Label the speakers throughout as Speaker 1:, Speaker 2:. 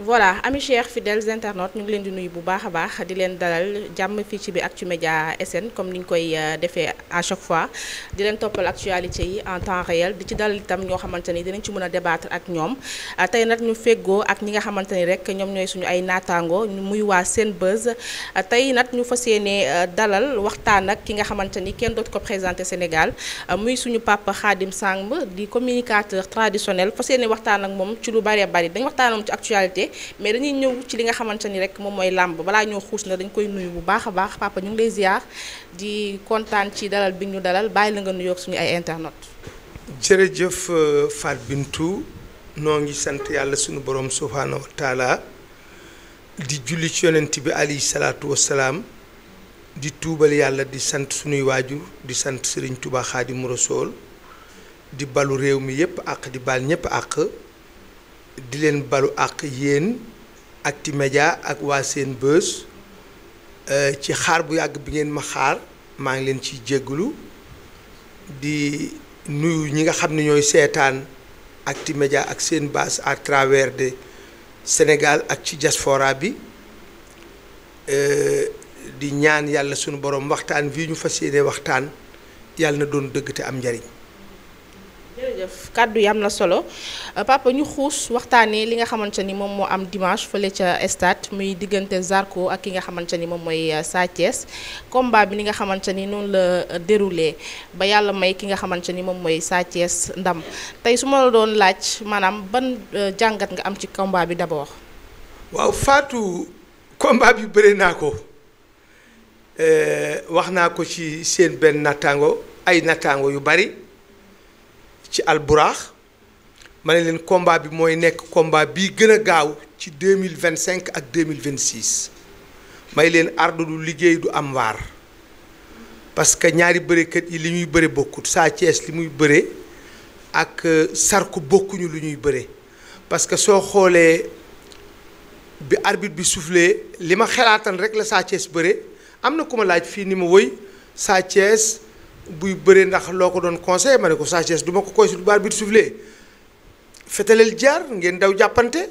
Speaker 1: voilà amis chers fidèles internautes ñu ngi leen di nuyu bu baax a baax di leen dalal jàmm fii ci bi Actumedia SN comme ni ñu koy defee à chaque fois di leen toppal actualité yi en temps réel di ci dalal itam ñoo xamante ni dinañ ci mën a débattre ak ñoom tey nag ñu feggoo ak ñi nga xamante ni rek ñoom ñooy suñu ay naataango muy waa Senbuzz tey nag ñu fas yéene dalal waxtaan ak ki nga xamante ni kenn dootu ko présenté Sénégal muy suñu papa Khadim Samb di communicateur traditionnel fas yéene waxtaan ak moom ci lu bëree bëri dañ waxtaan moom ci actualité mais dañuy ñëw ci li nga xamante ni rek moom mooy làmb balaa ñoo xuus na dañ koy nuyu bu baax a baax papa ñu ngi lay ziar di kontaan ci dalal bi ñu dalal bàyyi la nga nuyoog suñu ay internautes.
Speaker 2: jërëjëf Fat Bintou noo ngi sant yàlla suñu borom subhaanahu wa taala di julli ci yonent bi alayhi salaatu wassalaam di tuubal yàlla di sant suñuy waajur di sant Serigne Touba Xaadimu Rasuul di balu réew mi yépp àq di bal ñépp àq di leen balu àq yéen Actumedia ak waa Senbuzz ci xaar bu yàgg bi ngeen ma xaar maa ngi leen ciy jéggalu di nuyu ñi nga xam ne ñooy seetaan Actumedia ak Senbuzz à travers de Sénégal ak ci diaspora bi di ñaan yàlla sunu borom waxtaan wi ñu fas yéene waxtaan yàlla na doon dëgg te am njariñ.
Speaker 1: jërëjëf kàddu yi am na solo papa ñu xuus waxtaanee li nga xamante ni moom moo am dimanche fële ca stade muy diggante Zarko ak ki nga xamante ni moom mooy Sa Thiès combat bi ni nga xamante ni noonu la déroulé ba yàlla may ki nga xamante ni moom mooy Sa Thiès ndam tey su ma la doon laaj maanaam ban jàngat nga am ci combat bi d'abord.
Speaker 2: waaw Fatou combat bi bëre naa ko wax naa ko ci seen benn nattaango ay nattaango yu bari. ci alburaax ma ne leen combat bi mooy nekk combat bii gën a gaaw ci 2025 ak 2026 may leen ardu du liggéey du am waar parce que ñaari bërekat yi li ñuy bëre bokkut Sa Thiès li muy bëre ak Zarko bokkuñu lu ñuy bëre parce que soo xoolee bi arbitre bi soufflé li ma xalaatan rek la Sa Thiès bëre am na ku ma laaj fii ni ma woy Sa Thiès buy bëree ndax loo ko doon conseillé ma ne ko Sa Thiès du ma ko koy su baar bi soufflé fetaleel jaar ngeen daw jàppante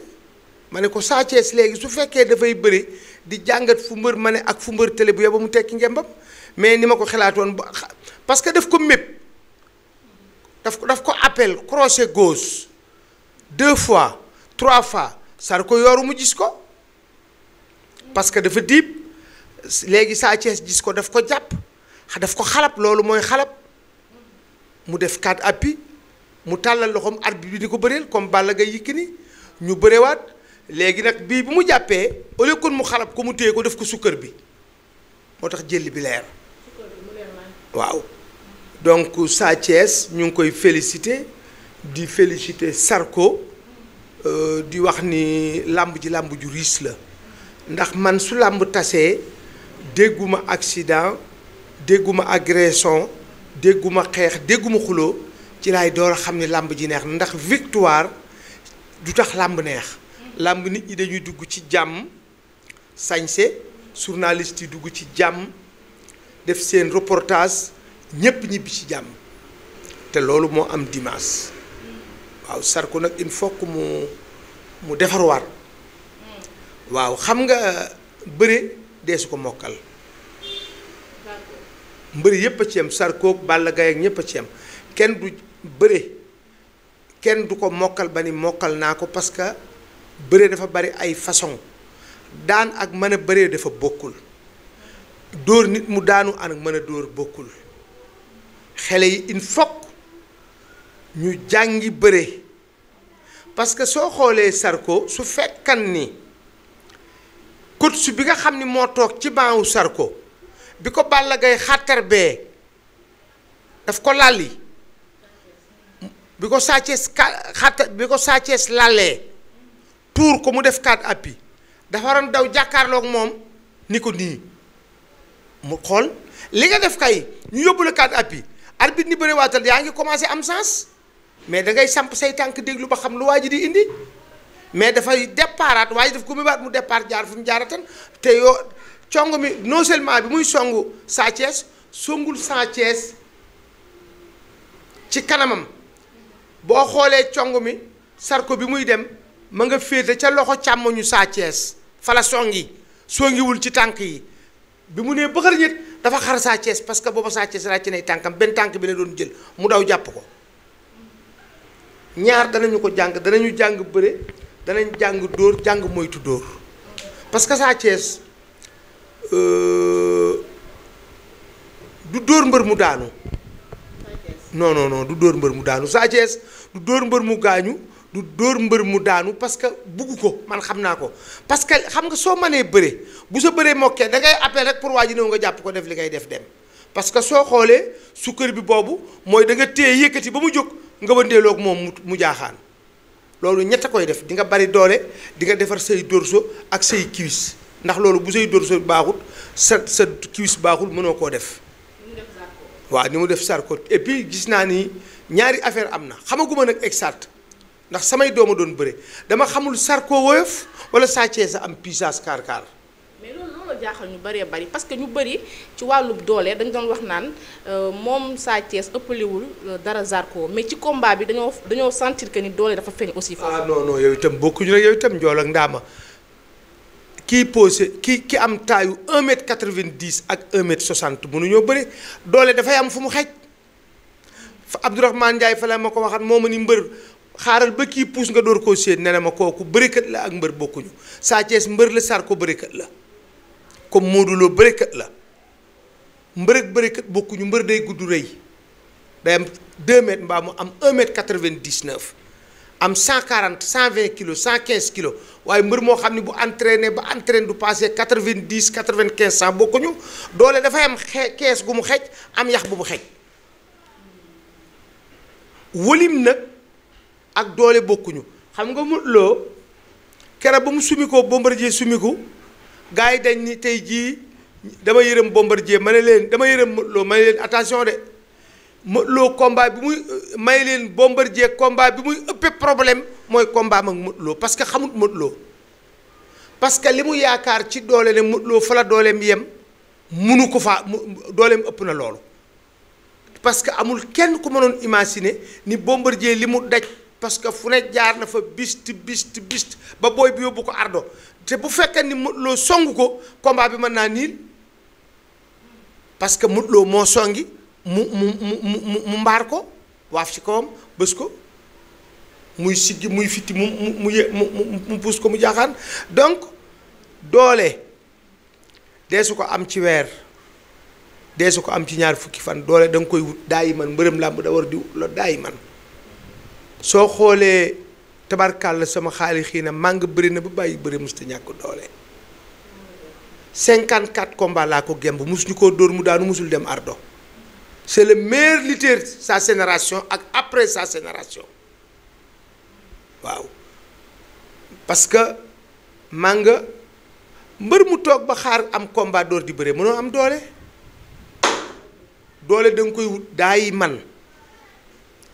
Speaker 2: ma ne ko Sa Thiès léegi su fekkee dafay bëri di jàngat fu mbër ma ne ak fu mbër télé bu yóbbu mu tekki ngembam mais ni ma ko xalaatoon parce que daf ko mépp daf ko appel crochet gauche 2 fois 3 fois Zarko yooru mu gis ko parce que dafa diib léegi Sa Thiès gis ko daf ko jàpp daf ko xalab loolu mooy xalab mu def 4 appuis mu tàllal loxoom arbitre bi di ko bëreel comme Balla Gaye Yékini ñu bërewaat léegi nag bii bu mu jàppee au lieu kon mu xalab ko mu téye ko def ko sukkër bi moo tax jël bi leer waaw donc Sa Thiès ñu ngi koy féliciter di féliciter Zarko di wax ni làmb ji làmb ju riis la ndax man su làmb tasee dégguma accident dégguma agression dégguma xeex dégguma xuloo ci laay door a xam ne làmb ji neex ndax victoire du tax làmb neex làmb nit ñi dañuy dugg ci jàmm sañse journaliste yi dugg ci jàmm def seen reportage ñépp ñibbi ci jàmm te loolu moo am dimanche waaw Zarko nag il faut que mu defarwaat waaw xam nga bëre dee su ko mokkal mbëri yépp a ci yem Zarko Balla Gaye ak ñépp a ci yem kenn du bëre kenn du ko mokkal ba ni mokkal naa ko parce que bëre dafa bari ay façon daan ak mën a bëree dafa bokkul dóor nit mu daanu ak mën a dóor bokkul xale yi il faut ñu jàngi bëre parce que soo xoolee Zarko su fekkan ni coach bi nga xam ni moo toog ci baawu Zarko bi ko Balla Gaye xàttar bee daf ko lalli bi ko Sa Thiès bi ko Sa Thiès lallee tuur ko mu def 4 appuis dafa waroon daw jàkkaarloog moom ni ko nii mu xool li nga def kay ñu yóbbu la 4 appuis arbitre ni bëre waatal yaa ngi commencé am sens mais da ngay samp say tànk déglu ba xam lu waa ji di indi mais dafay départaat waaye daf ko mébaat mu départ jaar fi mu jaaratan te yoo cong mi non seulement bi muy songu Sa Thiès songul Sa Thiès ci kanamam boo xoolee cong mi Zarko bi muy dem ma nga féete ca loxo càmmoñu Sa Thiès fa la songiwul ci tànk yi bi mu nee bëxër ñett dafa xar Sa Thiès parce que booba Sa Thiès ràcc nay tànkam benn tànk bi la doon jël mu daw jàpp ko ñaar danañu ko jàng danañu jàng bëre danañ jàng dóor jàng moytu dóor parce que Sa Thiès du dóor mbër mu daanu non du dóor mbër mu daanu Sa Thiès du dóor mbër mu gaañu du dóor mbër mu daanu parce que bugg ko man xam naa ko parce que xam nga soo mënee bëre bu sa bëree mokkee da ngay appel rek pour waa ji ñëw nga jàpp ko def li ngay def dem parce que soo xoolee sukkër bi boobu mooy da nga téye yëkkati ba mu jóg nga wëndeeloo ak moom mu jaaxaan loolu ñett a koy def di nga bari doole di nga defar say dorso ak say cuisse ndax loolu bu say dorso baaxul sa cuisse baaxul mënoo koo def. waaw ni mu def Zarko et puis gis naa ni ñaari affaire am na xamaguma nag exact ndax samay dooma doon bëre dama xamul Zarko woyof wala Sa Thiès am puissance kaar.
Speaker 1: mais loolu la jaaxal ñu bëree bëri parce que ñu bëri ci wàllu doole dañ doon wax naan moom Sa Thiès ëppalewul dara Zarko mais ci combat bi dañoo sentir que ni doole dafa feeñ aussi. foofu
Speaker 2: ah non yow itam bokkuñu rek yow itam njool ak ndaama kii posé ki am taayu 1m90 ak 1m60 mënuñoo bëri doole dafay am fu mu xej fa Abdourahmane Ndiaye fa la ma ko waxat moo ma ni mbër xaaral ba kii puus nga door koo séen nee na ma kooku bërikat la ak mbër bokkuñu Sa Thiès mbër la Zarko bërikat la comme Modou Lo bërikat la mbër ak bërikat bokkuñu mbër day gudd rëy day am 2 mètres mbaa mu am 1m99 am 140 120 kilos 115 kilos waaye mbër moo xam ne bu entraîné ba entraîné du passé 90 95 100 bokkuñu doole dafay am kees gu mu xej am yax bu mu xej wëlim nag ak doole bokkuñu xam nga Modou Lo keroog ba mu sumikoo Bombardier sumiku gars yi dañ ni tey jii dama yërëm Bombardier ma ne leen dama yërëm Modou Lo ma ne leen attention de Modou Lo combat bi muy may leen Bombardier combat bi muy ëppee problème mooy combat am ak Modou Lo parce que xamut Modou Lo parce que li mu yaakaar ci doole ne Modou Lo fa la dooleem yem munu ko faa dooleem ëpp na loolu parce que amul kenn ku mënoon imaginer ni Bombardier li mu daj parce que fu ne jaar na fa bist ba booy bi yóbbu ko ardo te bu fekkee ni Modou Lo song ko combat bi mën naa niil parce que Modou Lo moo songi mu mbaar ko waaf ci kawam bës ko muy siggi muy fitti mu puus ko mu jaaxaan donc doole deesu ko am ci weer deesu ko am ci ñaar fukki fan doole da nga koy wut daayi man mbërëm làmb da war di wut la daayi man soo xoolee tabarkàlla sama xaali xii na màng bëri na ba bàyyi bëri musta ñàkk doole 54 combats laa ko gemb musuñu koo dóor mu daanu musul dem ardo c'est le meilleur lutteur sa génération ak après sa génération waaw parce que manga mbër mu toog ba xaar am combat door di bëre mënoo am doole doole da nga koy wut daayi man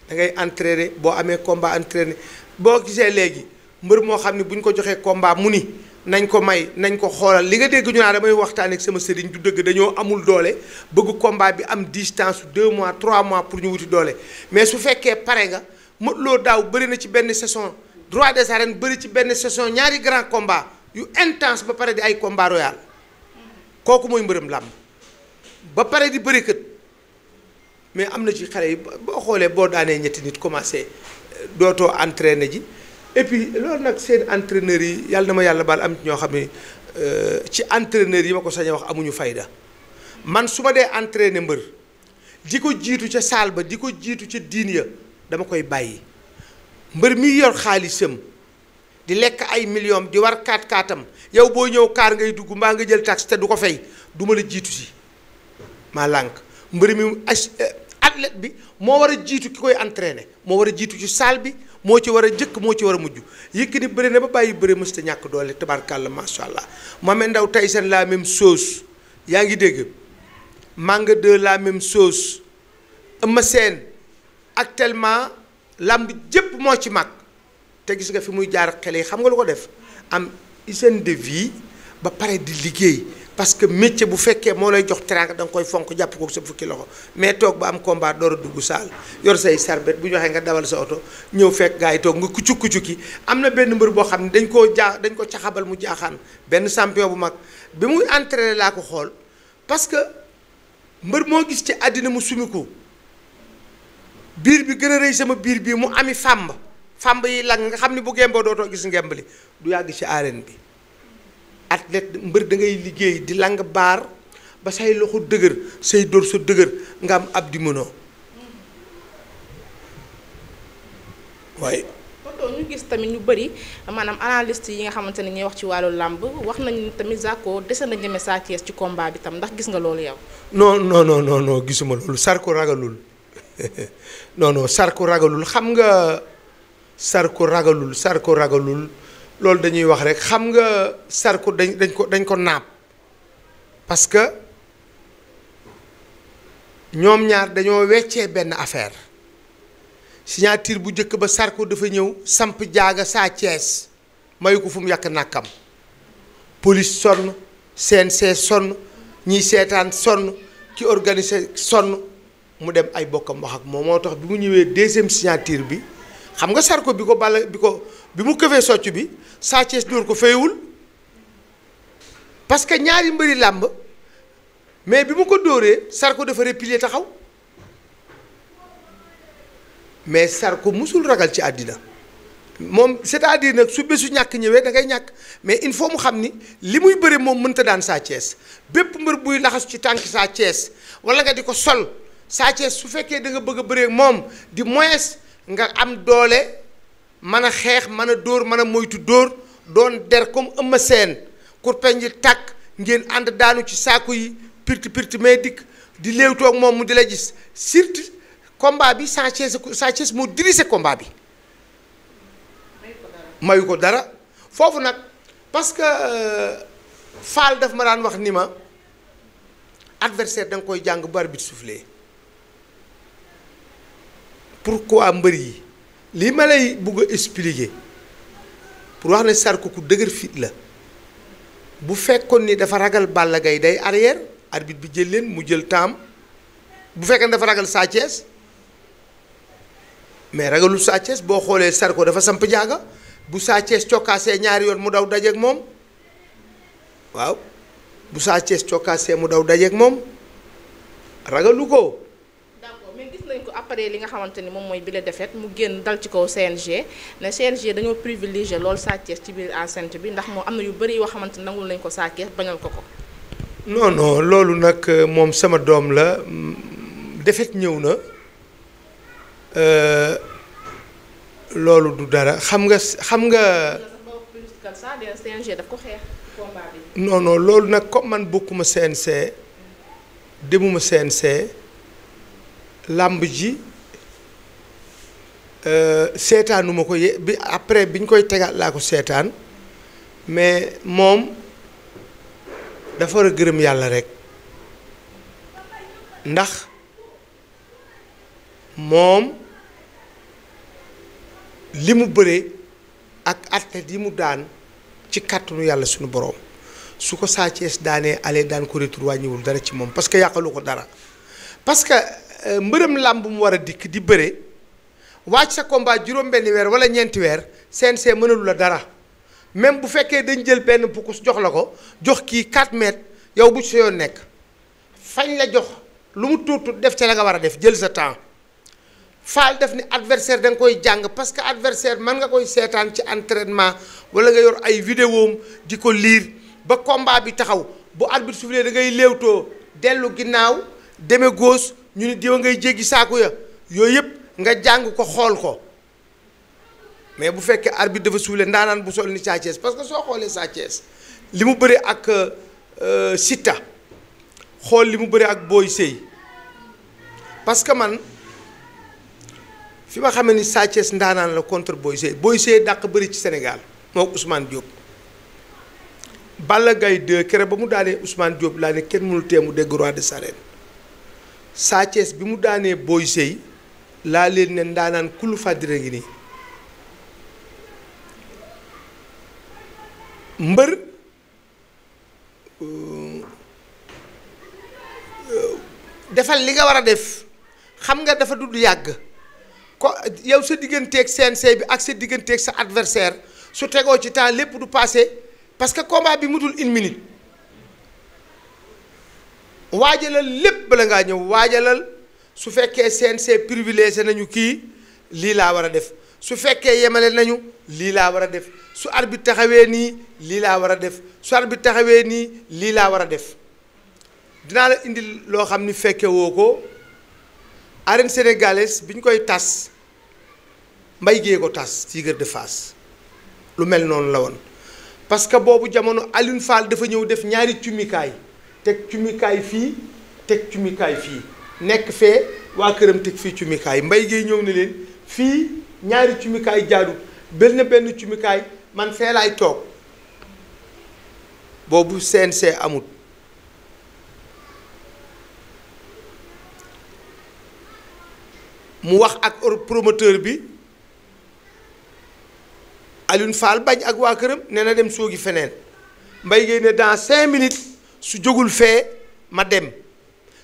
Speaker 2: da ngay entraîner boo amee combat entraîner boo gisee léegi mbër moo xam ne bu ñu ko joxee combat mu ni nañ ko may nañ ko xoolal li nga dégg ñu naa damay waxtaan ak sama sëriñ du dëgg dañoo amul doole bëgg combat bi am distance 2 mois 3 mois pour ñu wuti doole mais su fekkee pare nga Modou Lo daaw bëri na ci benn saison droit des arènes bëri ci benn saison ñaari grand combat yu intense ba pare di ay combat royal kooku mooy mbërëm làmb ba pare di bëri kët mais am na ci xale yi boo xoolee boo daanee ñetti nit commencé dootoo entraîner ji et puis loolu nag seen entraîneurs yi yàlla na ma yàlla baal am ñoo xam ne ci entraîneurs yi ma ko sañ a wax amuñu fayda man su ma dee entraîner mbër di ko jiitu ca saal ba di ko jiitu ca diin ya dama koy bàyyi mbër mi yor xaalisam di lekk ay millions di war 4x4am yow boo ñëw kaar ngay dugg mbaa nga jël taxi te du ko fay du ma la jiitu si maa lànk mbër mi athlète bi moo war a jiitu ki koy entraîner moo war a jiitu ci salle bi moo ci war a jëkk moo ci war a mujj Yékini bëri na ba bàyyi bëri mësta ñàkk doole tabarkàlla macha allah Mohamed Ndao Tyson la même chose yaa ngi dégg Manga 2 la même chose Eumeu Sène actuellement lamb jëpp moo ci mag te gis nga fi muy jaar xale yi xam nga lu ko def am hygiène de vie ba pare di liggéey parce que métier bu fekkee moo lay jox teraanga da nga koy fonk jàpp ko sa fukki loxo mais toog ba am combat door a dugg saal yor say sarbet bu ñu waxee nga dawal sa oto ñëw fekk gars yi toog nga kuccu ki am na benn mbër boo xam ne dañ ko caxabal mu jaaxaan benn champion bu mag bi muy entraîné laa ko xool parce que mbër moo gis ci àddina mu sumiku biir bi gën a rëy sama biir bii mu ami fàmb yi lang nga xam ni bu gemboo dootoo gis ngemb li du yàgg ci arène bi athlète mbër da ngay liggéey di lang baar ba say loxo dëgër say dóor sa dëgër nga am ab di mënoo waaye
Speaker 1: tonton ñu gis tamit ñu bëri maanaam analyste yi nga xamante ne ñuy wax ci wàllu làmb wax nañu tamit Zarko dese na ñeme Sa Thiès ci combat bi tam ndax gis nga loolu yow.
Speaker 2: non gisuma loolu Zarko ragalul non Zarko ragalul xam nga Zarko ragalul loolu dañuy wax rek xam nga Zarko dañ ko naab parce que ñoom ñaar dañoo weccee benn affaire signature bu njëkk ba Zarko dafa ñëw samp jaaga Sa Thiès mayu ko fu mu yàq nàkkam police sonn CNG sonn ñiy seetaan sonn ki organisé sonn mu dem ay bokkam wax ak moom moo tax bi mu ñëwee deuxième signature bi xam nga Zarko bi mu këfee socc bi Sa Thiès dóor ko fayewul parce que ñaari mbëri làmb mais bi mu ko dóoree Zarko dafa replier taxaw mais Zarko musul ragal ci àddina moom c'est-à-dire nag su bésu ñàkk ñëwee da ngay ñàkk mais il faut mu xam ni li muy bëre moom mënta daan Sa Thiès bépp mbër buy laxas ci tànk Sa Thiès wala nga di ko sol Sa Thiès su fekkee da nga bëgg a bëree moom di moins nga am doole mën a xeex mën a dóor mën a moytu dóor doon der comme Eumeu Sène kurpeñ ji tàkk ngeen ànd daanu ci saaku yi pirti mais dikk di léewtoo ak moom mu di la gis surtout combat bi Sa Thiès moo dirigé combat bi mayu ko dara foofu nag parce que Fall daf ma daan wax ni ma adversaire da nga koy jàng bu arbitre soufflé pourquoi mbër yi lii ma lay bugg a expliquer pour wax ne Zarko ku dëgër fit la bu fekkoon ni dafa ragal Balla Gaye day arrière arbitre bi jël leen mu jël temps bu fekkee ne dafa ragal Sa Thiès mais ragalul Sa Thiès boo xoolee Zarko dafa samp jaaga bu Sa Thiès cokkaasee ñaari yoon mu daw dajeeg moom waaw bu Sa Thiès cokkaasee mu daw dajeeg moom ragalu ko.
Speaker 1: d'accord mais gis nañ ko après li nga xamante ni moom mooy bile défaite mu génn dal ci kaw CNG ne CNG dañoo privilégié loolu Sa Thiès ci biir enceinte bi ndax moo am na yu bëri yoo xamante ni nangul nañ ko Sa Thiès bañal ko ko.
Speaker 2: non loolu nag moom sama doom la défaite ñëw na. loolu du dara xam nga.
Speaker 1: CNG daf ko xeex combat bi.
Speaker 2: non loolu nag comme man bokkuma CNG demuma CNG làmb ji seetaanuma ko bi après bi ñu koy tegaat laa ko seetaan mais moom dafa war a gërëm yàlla rek ndax moom. li mu bëree ak athlètes yi mu daan ci kàttanu yàlla suñu borom su ko Sa Thiès daanee ale daan ko retour wàññiwul dara ci moom parce que yàqalu ko dara parce que mbërëm làmb mu war a dikk di bëre wàcc sa combat juróom-benni weer wala ñeenti weer CNG mënalu la dara même bu fekkee dañ jël benn pukus jox la ko jox kii 4 mètres yow bu ci yoon nekk fañ la jox lu mu tuut def ca la nga war a def jël sa temps. Fall def ni adversaire da nga koy jàng parce que adversaire mën nga koy seetaan ci entraînement wala nga yor ay vidéom di ko liir ba combat bi taxaw bu arbitre soufflé da ngay léewtoo dellu ginnaaw deme gauche ñu ni diwa ngay jéggi saaku ya yooyu yëpp nga jàng ko xool ko mais bu fekkee arbitre dafa soufflé ndaanaan bu sol ni Sa Thiès parce que soo xoolee Sa Thiès li mu bëri ak Siteu xool li mu bëri ak Boy Sey parce que man fi ma xamee ni Sa Thiès ndaanaan la contre Boy Sey dàq bëri ci Sénégal moo Ousmane Diop Balla Gaye 2 kere ba mu daanee Ousmane Diop laa ne kenn mënul tee mu dégg roi des arènes Sa Thiès bi mu daanee Boy Sey laa leen ne ndaanaan kulu fàddira ngi nii mbër defal li nga war a def xam nga dafa du yàgg ko yow sa digganteeg CNC bi ak sa digganteeg sa adversaire su tegoo ci temps lépp du passé parce que combat bi mutul une minute waajalal lépp bala ngaa ñëw waajalal su fekkee CNC privilégié nañu kii lii laa war a def su fekkee yemale nañu lii laa war a def su arbitre taxawee nii lii laa war a def su arbitre taxawee nii lii laa war a def dinaa la indil loo xam ni fekke woo ko arène sénégalaise bi ñu koy tas Mbaye Guèye ko tas Tigre de Fass lu mel noonu la woon parce que boobu jamono Alioune Fall dafa ñëw def ñaari cumikaay teg cumikaay fii teg cumikaay fii nekk fee waa këram teg fii cumikaay Mbaye Guèye ñëw ne leen fii ñaari cumikaay jaadu benn cumikaay man fee laay toog boobu CNC amut mu wax ak promoteur bi Alioune Fall bañ ak waa këram nee na dem soogi feneen Mbaye Guèye ne dans 5 minutes su jógul fee ma dem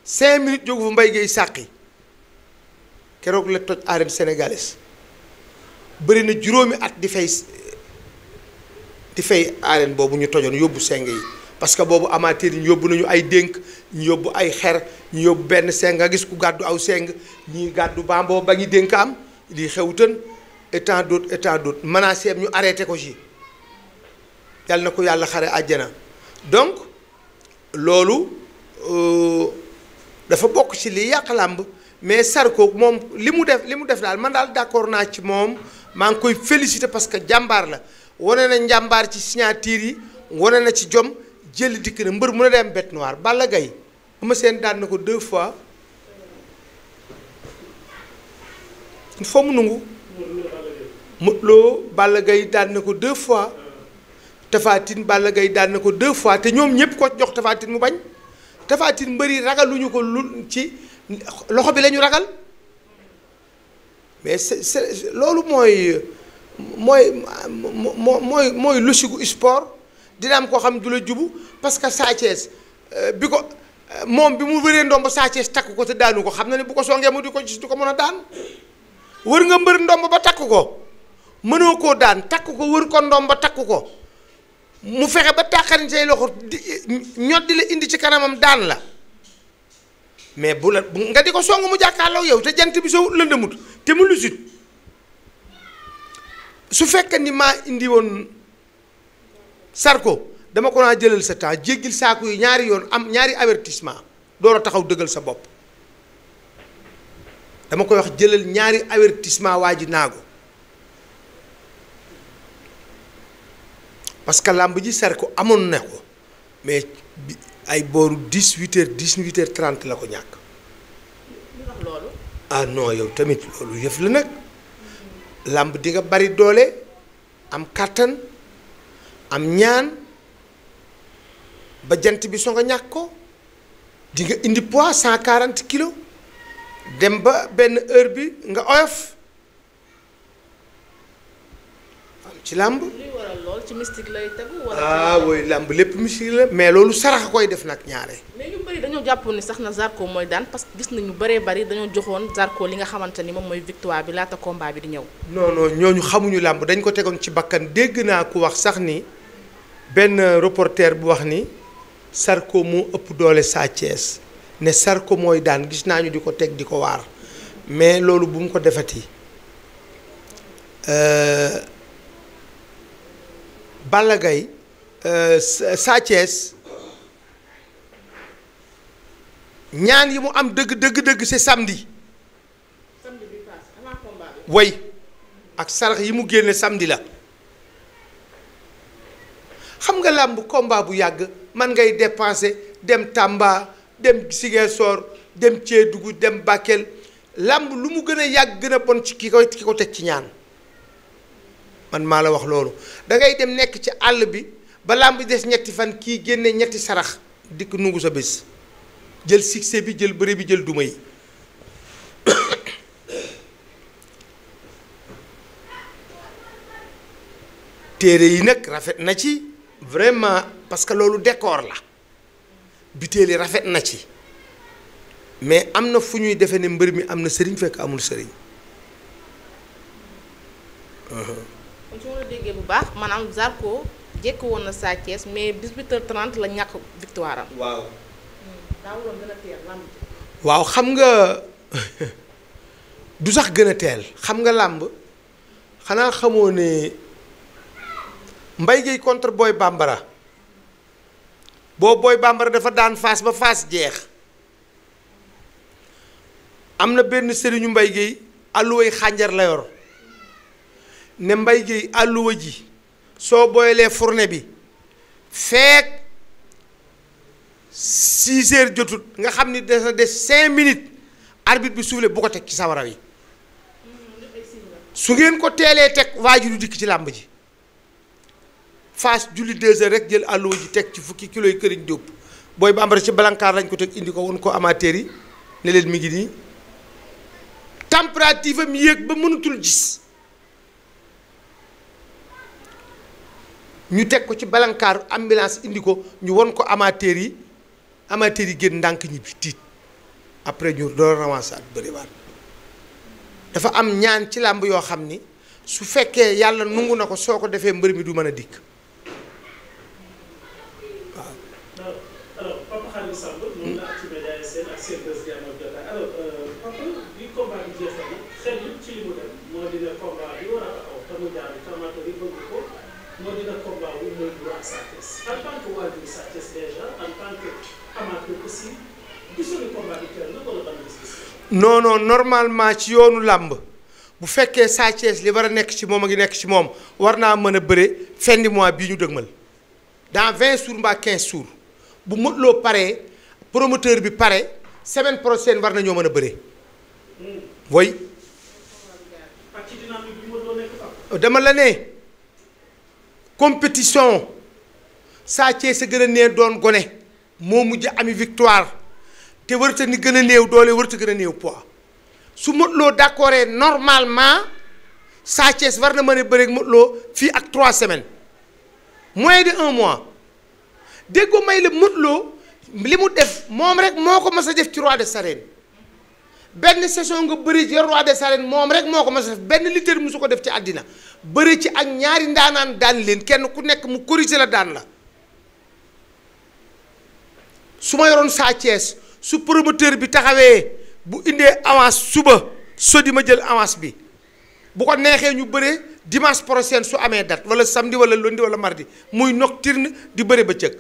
Speaker 2: 5 minutes jógu fa Mbaye Guèye sàqi keroog la toj arène sénégalaise bëri na juróomi at di fay arène boobu ñu tojoon yóbbu seng yi parce que boobu amateur yi ñu yóbbu nañu ay dénk ñu yóbbu ay xer ñu yóbbu benn seng nga gis ku gàddu aw seng ñii gàddu bamboo ba ñu dénk am lii xewutan et tant d'autres menacé ñu arrêté ko ci yàlla na ko yàlla xare àjjana donc loolu dafa bokk ci li yàq làmb mais Zarko moom li mu def daal man daal d'accord naa ci moom maa ngi koy féliciter parce que jàmbaar la wane na njàmbaar ci signature yi wane na ci jom jël dikk na mbër mu ne dem bête noire Balla Gaye Eumeu Sène daan na ko 2 fois il faut mu nungu Modou Lo Balla Gaye daan na ko 2 fois Tapha Tine Balla Gaye daan na ko 2 fois te ñoom ñëpp ko jox Tapha Tine mu bañ Tapha Tine mbëri ragaluñu ko lu ci loxo bi la ñu ragal mais c'est loolu mooy logique gu sport dina am koo xam du la jubu parce que Sa Thiès bi ko moom bi mu wëree ndomb Sa Thiès takk ko te daanu ko xam na ne bu ko songee mu di ko gis du ko mën a daan wër nga mbër ndomb ba takk ko mënoo koo daan takk ko wër ko ndomb ba takk ko mu fexe ba tàqariñ say loxo ñot di la indi ci kanamam daan la mais bu la nga di ko song mu jàkkaarloo yow te jant bi soo lëndëmut te mu lusit su fekkee ni maa indi woon Zarko dama ko naa jëlal sa temps jéggil saako yi ñaari yoon am ñaari avertissement door a taxaw dëggal sa bopp dama koy wax jëlal ñaari avertissement waa ji naago parce que làmb ji Zarko amoon na ko mais ay booru 18h 18h30 la ko ñàkk.
Speaker 1: loolu.
Speaker 2: ah non yow tamit loolu yëf la nag làmb di nga bari doole am kàttan am ñaan ba jant bi soo nga ñàkk ko di nga indi poids 140 kilos dem ba benn heure bi nga oyof am ci làmb.
Speaker 1: luy waral lool ci mystique lay tegu.
Speaker 2: ah oui làmb lépp mystique la mais loolu sarax a koy def nag ñaare.
Speaker 1: mais ñu bëri dañoo jàppoon ni sax na Zarko mooy daan parce que gis nañu bëree bëri dañoo joxoon Zarko li nga xamante ni moom mooy victoire bi laata combat bi di ñëw.
Speaker 2: non non ñooñu xamuñu làmb dañ ko tegoon ci bakkan dégg naa ku wax sax ni benn reporter bu wax ni Zarko moo ëpp doole Sa Thiès ne Zarko mooy daan gis naa ñu di ko teg di ko waar mais loolu bu mu ko defati Balla Gaye Sa Thiès ñaan yi mu am dëgg c'est samedi.
Speaker 1: samedi bi paase avant combat bi.
Speaker 2: way ak sarax yi mu génne samedi la xam nga làmb combat bu yàgg man ngay dépenser dem Tamba dem Ziguinchor dem Kédougou dem Bakel làmb lu mu gën a yàgg gën a bon ci ki ko teg ci ñaan man maa la wax loolu da ngay dem nekk ci àll bi ba làmb des ñetti fan kii génne ñetti sarax dikk nungu sa bés jël succès bi jël bëre bi jël duma yi téere yi nag rafet na ci vraiment parce que loolu décor la butéeli rafet na ci mais am na fu ñuy defee ne mbër mi am na sëriñ fekk amul sëriñ.
Speaker 1: kon su ma la déggee bu baax maanaam Zarko jekk woon na Sa Thiès mais 18h30 la ñàkk victoire am.
Speaker 2: waaw.
Speaker 1: daa waroon gën a teel làmb.
Speaker 2: waaw xam nga du sax gën a teel xam nga làmb xanaa xamoo ne Mbaye Guèye contre Boy Bambara Boy Bambara dafa daan Fass ba Fass jeex am na benn sëriñu Mbaye Guèye alluway xànjar la yor ne Mbaye Guèye alluwa ji soo boyalee fourne bi feek 6 heures jotut nga xam ni des na des 5 minutes arbitre bi soufflé bu ko teg ci sawara yi su ngeen ko teelee teg waa ji du dikk ci làmb ji Fass julli 2 heures rek jël àlluwa ji teg ci fukki kilo yi këriñ dóob Boy Bambara ci balankaar lañ ko teg indi ko won ko amateur yi ne leen mi ngi nii température am yéeg ba mënatul gis ñu teg ko ci balankaar ambulance indi ko ñu won ko amateur yi génn ndànk ñibbi tiit après ñu door ramassaat bëriwaat dafa am ñaan ci làmb yoo xam ni su fekkee yàlla nungu na ko soo ko defee mbër mi du mën a dikk waaw.
Speaker 3: alors Papa Khadim Samb moom la Actumedia SN ak seen bés di amal jotaay alors papa bi combat bi jeexee xel yi ci li mu dem moo dina combat bi war a taxaw te mu jaar bi amateur yi bëgg ko moo dina combat bu mooy bu ak Sa Thiès en tant que waajur Sa Thiès déjà en tant que amateur aussi gisul combat bi teel na wala ban gis-gis.
Speaker 2: non normalement ci yoonu làmb bu fekkee Sa Thiès li war a nekk ci moom a ngi nekk ci moom war naa mën a bëre fin du mois bii ñu dëgmal dans 20 jours mbaa 15 jours bu Modou Lo paree promoteur bi pare semaine prochaine war nañoo mën a bëre. woy
Speaker 3: ak ci dynamique bi Modou Lo nekk
Speaker 2: dama la ne compétition Sa Thiès a gën a nee doon gone moo mujj ami victoire te warta ni gën a néew doole warta gën a néew poids su Modou Lo d'accord normalement Sa Thiès war na mën a bëre ak Modou Lo fii ak 3 semaines moins de 1 mois déggoo may la Modou Lo li mu def moom rek moo ko mas a def ci roi des arènes benn saison nga bëri ci roi des arènes moom rek moo ko mas a def benn lutteur musu ko def ci àddina bëri ci ak ñaari ndaanaan daan leen kenn ku nekk mu corrigé la daan la su ma yoroon Sa Thiès su promoteur bi taxawee bu indee avance suba sodi ma jël avance bi bu ko neexee ñu bëree dimanche prochain su amee date wala samedi wala lundi wala mardi muy nocturne di bëre bëccëg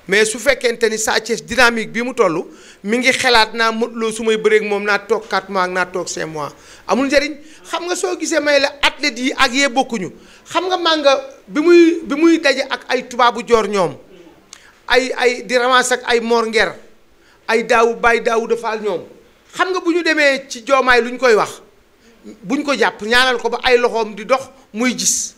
Speaker 2: mais su fekkente ni Sa Thiès dynamique bi mu toll mi ngi xalaat naa Modou Lo su may bëreeg moom naa toog 4 mois ak naa toog 5 mois amul njëriñ xam nga soo gisee may la athlètes yi ak yee bokkuñu xam nga Manga bi muy daje ak ay tubaabu joor ñoom ay di ramas ak ay Mor Nger ay Baye Daouda Fall ñoom xam nga bu ñu demee ci joomaay lu ñu koy wax buñ ko jàpp ñaanal ko ba ay loxoom di dox muy gis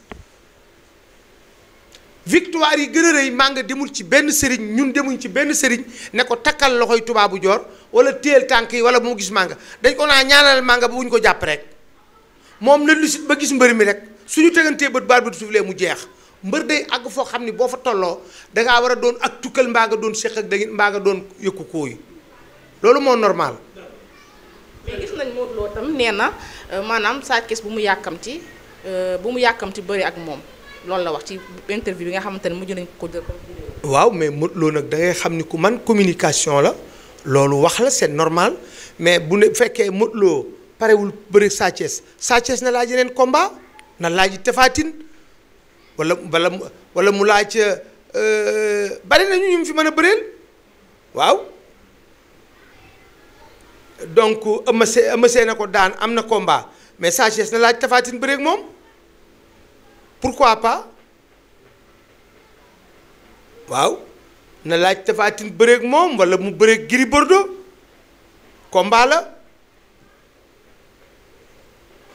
Speaker 2: victoire yi gën a rëy Manga demul ci benn sëriñ ñun demuñ ci benn sëriñ ne ko takkal loxoy tubaabu joor wala téel tànk yi wala bu mu gis Manga dañ ko naa ñaanal Manga ba bu ñu ko jàpp rek moom na lusit ba gis mbër mi rek suñu tegantee bët baal bët suuflee mu jeex mbër day àgg foo xam ni boo fa tolloo dangaa war a doon ak tukkal mbaa nga doon séq ak dangin mbaa nga doon yëkku kooyu loolu moo normal.
Speaker 1: mais gis nañ Modou Lo tam nee na maanaam Sa Thiès bu mu yàkkamti bëri ak moom loolu la wax ci interview bi nga xamante ne mujj nañ ko jël comme vidéo.
Speaker 2: waaw mais Modou Lo nag da ngay xam ni ku man communication la loolu wax la c'est normal mais bu ne fekkee Modou Lo parewul bëri Sa Thiès na laaj yeneen combat na laaj Tapha Tine wala mu laaj bari na ñu fi mën a bëreel waaw donc Eumeu Sène na ko daan am na combat mais Sa Thiès na laaj Tapha Tine bëreeg moom pourquoi pas waaw na laaj Tapha Tine bëreeg moom wala mu bëreeg Gris Bordeaux combat la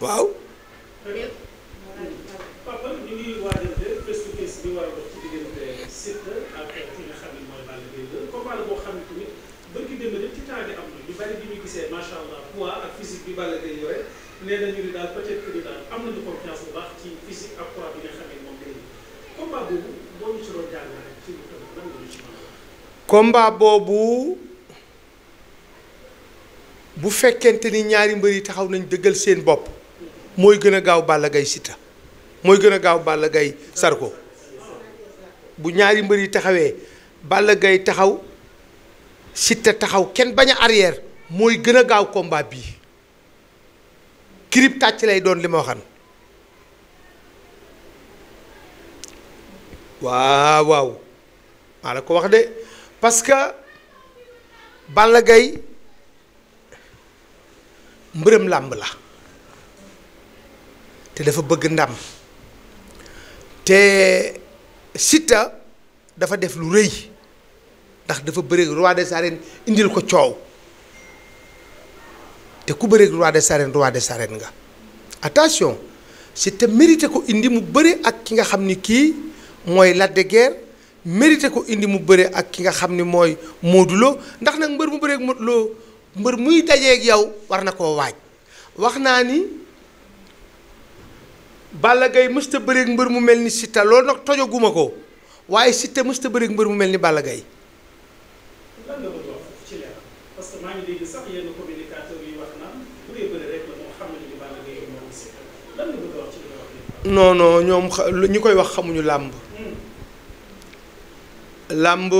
Speaker 2: waaw.
Speaker 3: papa ñu ngi waajal face to face bi war a dox ci diggante Siteu ak ki nga xam ne mooy Balla Gaye 2 combat la boo xam ne tamit bëgg démb rek ci temps bi am na ñu bari bi ñu gisee macha allah poids ak physique bi Balla Gaye yore nee nañu ni daal peut-être que ni daal am nañu confiance bu baax ci physique ak poids bi nga xam ne moom lay combat boobu boo ñu ci doon jàng rek ci lu tënk lan nga ñu ci mën a wax.
Speaker 2: combat boobu bu fekkente ni ñaari mbër yi taxaw nañ dëggal seen bopp mooy gën a gaaw Balla Gaye Siteu mooy gën a gaaw Balla Gaye Zarko bu ñaari mbër yi taxawee Balla Gaye taxaw Siteu taxaw kenn bañ a arrière mooy gën a gaaw combat bii kirib tàcc lay doon li ma waxan waaw waaw maa la ko wax de parce que Balla Gaye mbërëm làmb la te dafa bëgg ndam te Siteu dafa def lu rëy ndax dafa bëreeg roi des arènes indil ko coow te ku bëreeg roi des arènes nga attention Siteu mérité ko indi mu bëre ak ki nga xam ni kii mooy Lac de Guiers mérité ko indi mu bëre ak ki nga xam ni mooy Modou Lo ndax nag mbër mu bëreeg Modou Lo mbër muy dajeeg yow war na koo waaj wax naa ni Balla Gaye mësta bëreeg mbër mu mel ni Siteu loolu nag tojaguma ko waaye Siteu mësta bëreeg mbër mu mel ni Balla Gaye.
Speaker 3: lan nga bëgg a wax foofu ci leeral parce que maa ngi dégg sax yenn communicateurs yi wax naan bu dee bëri rek la moo xam ne ni Balla Gaye moom Siteu lan nga bëgg a wax ci li nga wax nii.
Speaker 2: non non ñoom ñi koy wax xamuñu làmb. làmb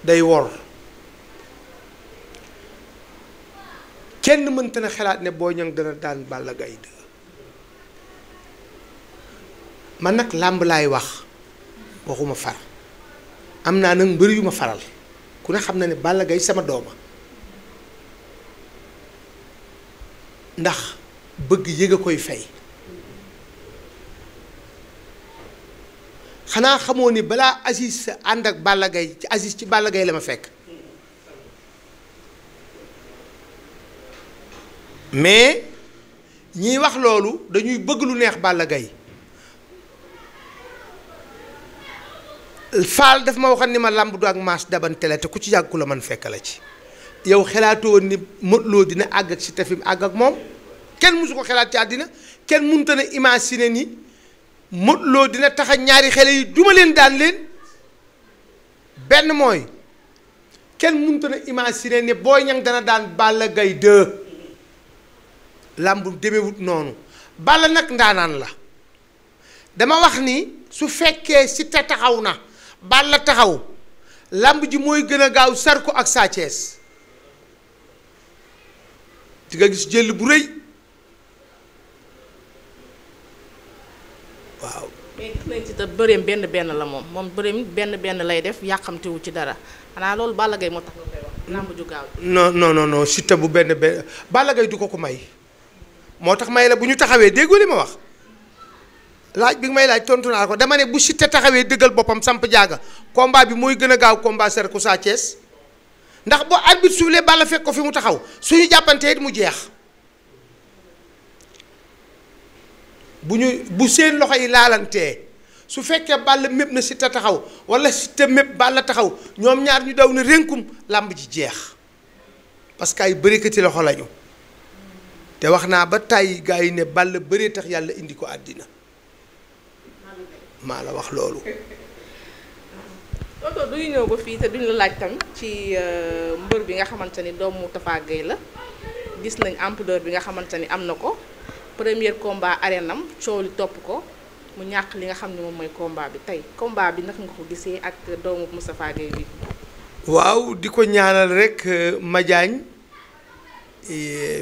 Speaker 2: day wor kenn mënta na xalaat ne Boy Niang dana daan Balla Gaye de man nag làmb laay wax waxuma far am naa nag mbër yu ma faral ku ne xam na ne Balla Gaye sama dooma ndax bëgg yëg a koy fay xanaa xamoo ni balaa Aziz ànd ak Balla Gaye ci Aziz ci Balla Gaye la ma fekk mais ñiy wax loolu dañuy bëgg lu neex Balla Gaye Faal daf ma waxoon ni ma làmb du ak maas dabante la te ku ci yàgg ku la man fekk la ci yow xelaatoo woon ni Modou Lo dina àgg ak Siteu fi mu àgg ak moom kenn mësu ko xelaat ci àddina kenn mënut a imaginer ni Modou Lo dina taxa ñaari xale yi duma leen daan leen benn mooy kenn mënut a imaginer ni Boy Niang dana daan Balla Gaye 2 làmb demewut noonu Balla nag ndaanaan la dama wax ni su fekkee Siteu taxaw na Balla taxaw làmb ji mooy gën a gaaw Zarko ak Sa Thiès di nga gis jël bu rëy waaw.
Speaker 1: mais gis nañ ci te bëreem benn la moom bëreem benn lay def yàqamtewu ci dara xanaa loolu Balla Gaye moo tax nga koy wax làmb ju gaaw.
Speaker 2: non Siteu bu benn Balla Gaye du ko may moo tax may la bu ñu taxawee déggoo li ma wax. laaj bi nga may laaj tontu naa ko dama ne bu Siteu taxawee dëggal boppam samp jaaga combat bi mooy gën a gaaw combat Zarko Sa Thiès ndax bu arbitre soufflé Balla fekk ko fi mu taxaw suñu jàppantee it mu jeex bu seen loxo yi laalantee su fekkee Balla mépp na Siteu taxaw wala Siteu mépp Balla taxaw ñoom ñaar ñu daw na rénkum làmb ji jeex parce que ay bërikati loxo lañu te wax naa ba tàyyi gaa yi ne Balla bëree tax yàlla indi ko àddina maa la wax loolu.
Speaker 1: tonton duñu ñëw ba fii te duñu la laaj tam ci mbër bi nga xamante ni doomu Tafa Gueye la gis nañ ampleur bi nga xamante ni am na ko premier combat arène am coow li topp ko mu ñàkk li nga xam ne moom mooy combat bi tey combat bi naka nga ko gisee ak doomu Moustapha Gueye bi.
Speaker 2: waaw di ko ñaanal rek Madiagne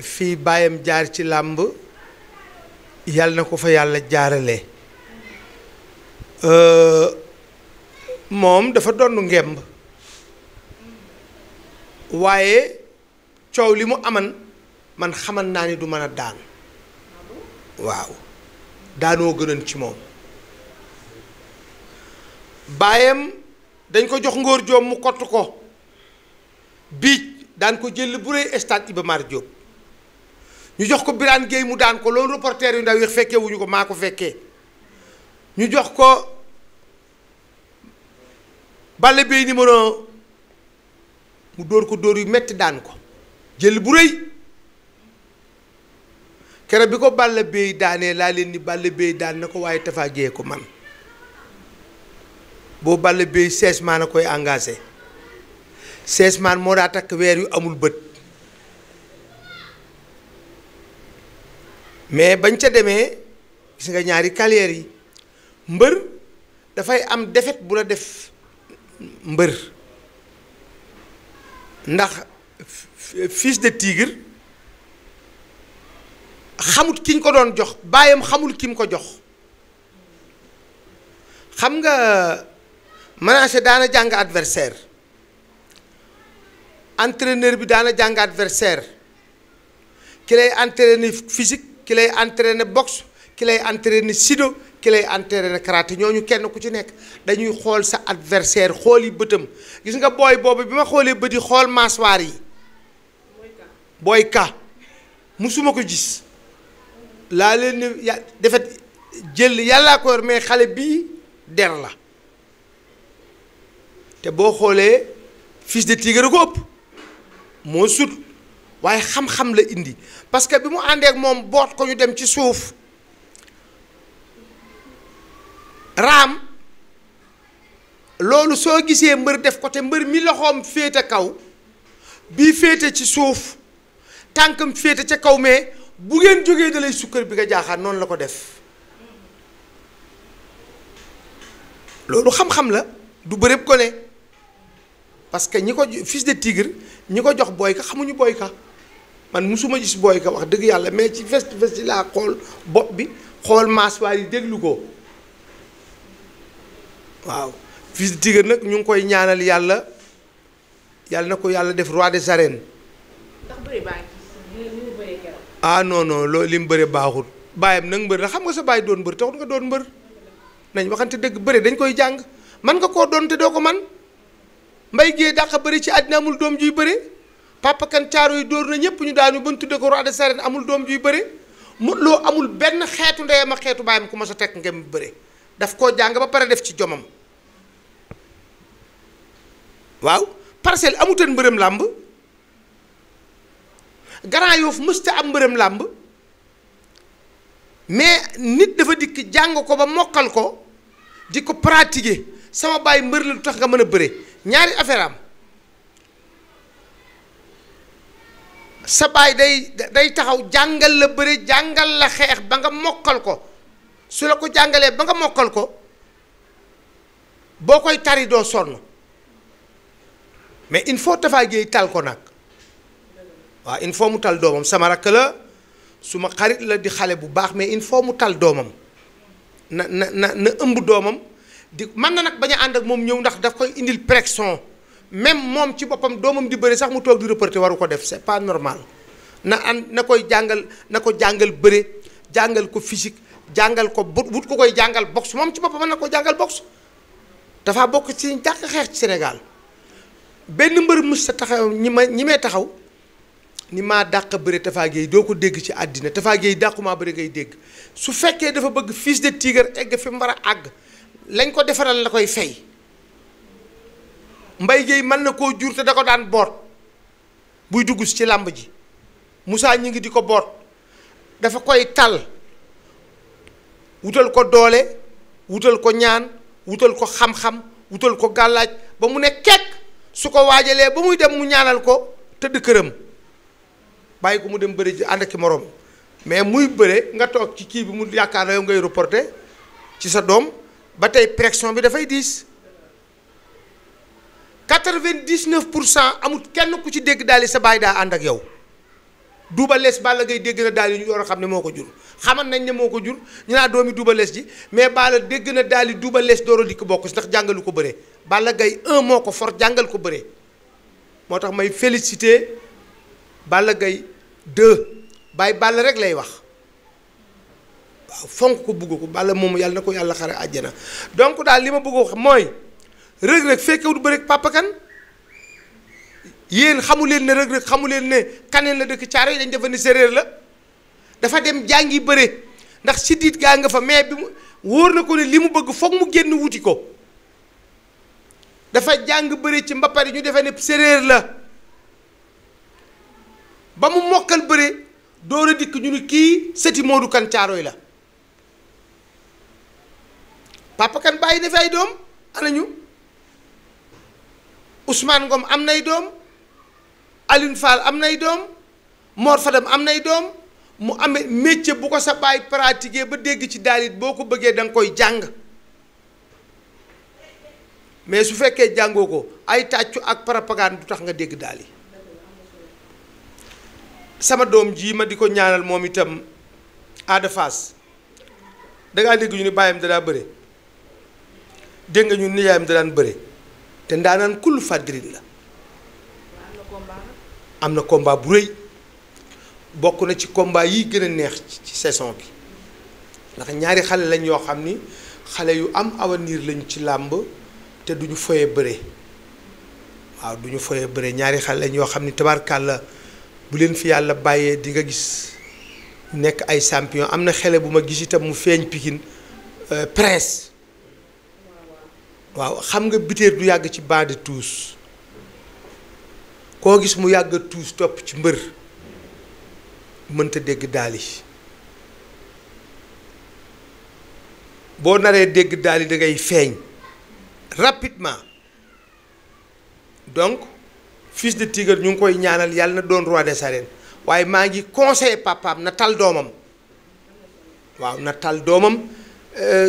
Speaker 2: fii baayam jaar ci làmb yàlla na ko fa yàlla jaarale. moom dafa donn ngemb waaye coow li mu aman man xamal naa ni du mën a daan waaw daanoo gënoon ci moom baayam dañ ko jox ngóor joom mu kott ko biij daan ko jël bu rëy stade Iba Mar Diop ñu jox ko Birane Gueye mu daan ko loolu reporter yu ndaw yi fekkee wuñu ko maa ko fekkee ñu jox ko Balla Beye numéro mu dóor ko dóor yu metti daan ko jël bu rëy keroog bi ko Balla Beye daanee laa leen ni Balla Beye daan na ko waaye Tafa Gueye ko man boo Balla Beye 16 maan a koy engagé 16 maan moo daa takk weer yu amul bët mais bañ ca demee gis nga ñaari carrière yi mbër dafay am défaite bu la def mbër ndax Fils de Tigre xamut ki ñu ko doon jox baayam xamul ki mu ko jox xam nga manager daana jàng adversaire entraîneur bi daana jàng adversaire ki lay entraîner physique ki lay entraîner boxe ki lay entraîner judo ki lay entraîner karaté ñooñu kenn ku ci nekk dañuy xool sa adversaire xool yi bëtam gis nga booy boobu bi ma xoolee bët yi xool mâchoire yi booy ka musuma ko gis laa leen ne ya defet jël yàllaa ko yor mais xale bii der la te boo xoolee Fils de Tigre ko ëpp moo sut waaye xam-xam la indi parce que bi mu àndee ak moom boot ko ñu dem ci suuf raam loolu soo gisee mbër def ko te mbër mi loxoom féete kaw bii féete ci suuf tànkam féete ca kaw mais bu ngeen jógee da lay sukkër bi nga jaaxaar noonu la ko def loolu xam-xam la du bërëb ko ne parce que ñi ko Fils de Tigre ñi ko jox booy ka xamuñu booy ka man musuma gis booy ka wax dëgg yàlla mais ci festi laa xool bopp bi xool mâchoire yi déglu ko waaw Fils de Tigre nag ñu ngi koy ñaanal yàlla na ko yàlla def roi des arènes.
Speaker 1: ndax bëri baa ngi ni mu bëree keroog.
Speaker 2: ah non non loolu li mu bëree baaxul bàyyam nag mbër la xam nga sa bàyyi doon mbër taxut nga doon mbër nañ waxante dëgg bëre dañ koy jàng man nga koo doon te doo ko man mbay gee dàq bëri ci àddina amul doom juy bëre Papa Kan caaro yi dóor na ñëpp ñu daanu ba ñu tudde ko roi des arènes amul doom juy bëre mu loo amul benn xeetu ndeyam ak xeetu bàyyam ku ma sa tekk ngeen bëre daf koo jàng ba pare def ci jomam waaw Parcelles amutoon mbërëm làmb Grand Yoff mësta am mbërëm làmb mais nit dafa dikk jàng ko ba mokkal ko di ko pratiquer sama baay mbër la lu tax nga mën a bëre ñaari affaire am sa baay day taxaw jàngal la bëre jàngal la xeex ba nga mokkal ko su la ko jàngalee ba nga mokkal ko boo koy tari doo sonn mais il faut Tapha Gueye tal ko nag waaw il faut mu tal doomam sama rakk la su ma xarit la di xale bu baax mais il faut mu tal doomam na ëmb doomam di mën na nag bañ a ànd ak moom ñëw ndax daf koy indil pression même moom ci boppam doomam di bëri sax mu toog di reporter waru ko def c'est pas normal na koy jàngal na ko jàngal bëre jàngal ko physique jàngal ko wut ko koy jàngal boxe moom ci boppam mën na ko jàngal boxe dafa bokk ci dàq xeex ci Sénégal benn mbër mës sa taxaw ñi may taxaw ni maa dàq bëre Tapha Gueye doo ko dégg ci àddina Tapha Gueye dàqumaa bëre ngay dégg su fekkee dafa bëgg Fils de Tigre egg fi mu war a àgg lañ ko defaral la koy fay Mbaye Gueye mën na koo jur te da ko daan boot buy dugg ci làmb ji Moussa ñi ngi di ko boot dafa koy tal wutal ko doole wutal ko ñaan wutal ko xam-xam wutal ko gàllaaj ba mu ne kekk su ko waajalee ba muy dem mu ñaanal ko tëdd këram bàyyi ko mu dem bëri ji ànd ak moroom mais muy bëre nga toog ci kii bi mu yaakaar na yow ngay reporter ci sa doom ba tey pression bi dafay diis 99% amut kenn ku ci dégg daal di sa baay daa ànd ak yow Double Less Balla Gaye dégg na daal di ñu war a xam ne moo ko jur xamal nañ ne moo ko jur ñu naa doomi Double Less ji mais Balla dégg na daal di Double Less door a dikk bokk si ndax jàngalu ko bëre Balla Gaye 1 moo ko for jàngal ko bëre moo tax may féliciter Balla Gaye 2 bàyyi Balla rek lay wax waaw fonk ko bugg ko Balla moom yàlla na ko yàlla xare àjjana donc daal li ma bëgg wax mooy Reug Reug fekkewut bëre ak Papa Kane yéen xamu leen ne Reug Reug xamu leen ne kaneen la dëkk caaro yi dañ defa ne séréer la dafa dem jàngi bëre ndax siddiit gaa nga fa mais bi mu wóor na ko ne li mu bëgg foog mu génn wuti ko dafa jàng bëre ci mbappari ñu defee ne séréer la ba mu mokkal bëre door a dikk ñu ni kii sëti Modou Kane Caaroy la Papa Kane bàyyi na fi ay doom anañu Ousmane Ngom am nay doom Alioune Fall am nay doom Mor Fadam am nay doom mu amee métier bu ko sa baay pratiquer ba dégg ci daalit boo ko bëggee da nga koy jàng mais su fekkee jàngoo ko ay tàccu ak propagande du tax nga dégg daal yi sama doom ji ma di ko ñaanal moom itam Ada Fass dangaa dégg ñu ni bàyyam danaa bëre dégg nga ñu nijaayam da daan bëre te ndaanaan kullu fadrin la am na combat bu rëy bokk na ci combat yi gën a neex ci saison bi ndax ñaari xale lañ yoo xam ni xale yu am avenir lañu ci làmb te duñu foye bëre waaw duñu foye bëre ñaari xale lañ yoo xam ni tabarkàlla bu leen fi yàlla bàyyee di nga gis nekk ay champion am na xele bu ma gis itam mu feeñ Pikine Prince waaw xam nga Bitère du yàgg ci banc de touche koo gis mu yàgg tuus topp ci mbër mënta dégg daali boo naree dégg daali da ngay feeñ rapidement donc Fils de Tigre ñu ngi koy ñaanal yàlla na doon roi des arènes waaye maa ngi conseillé papaam na tal doomam waaw na tal doomam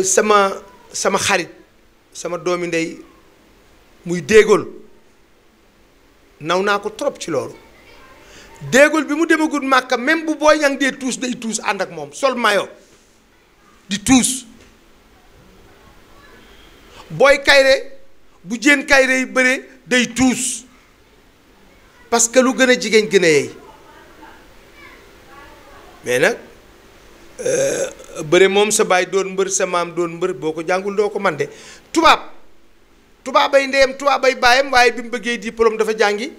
Speaker 2: sama xarit sama doomi ndey muy déegool naw naa ko trop ci loolu déegool bi mu demagul Màkka même bu Boy Niang dee tuus day tuus ànd ak moom sol mayo di tuus Boy Kayre bu Jéen Kayre yi bëre day tuus parce que lu gën a jigéen gën a yey mais nag bëre moom sa baay doon mbër sa maam doon mbër boo ko jàngul doo ko man de tubaabay ndeyam tubaabay baayam waaye bi mu bëggee diplôme dafa jàngi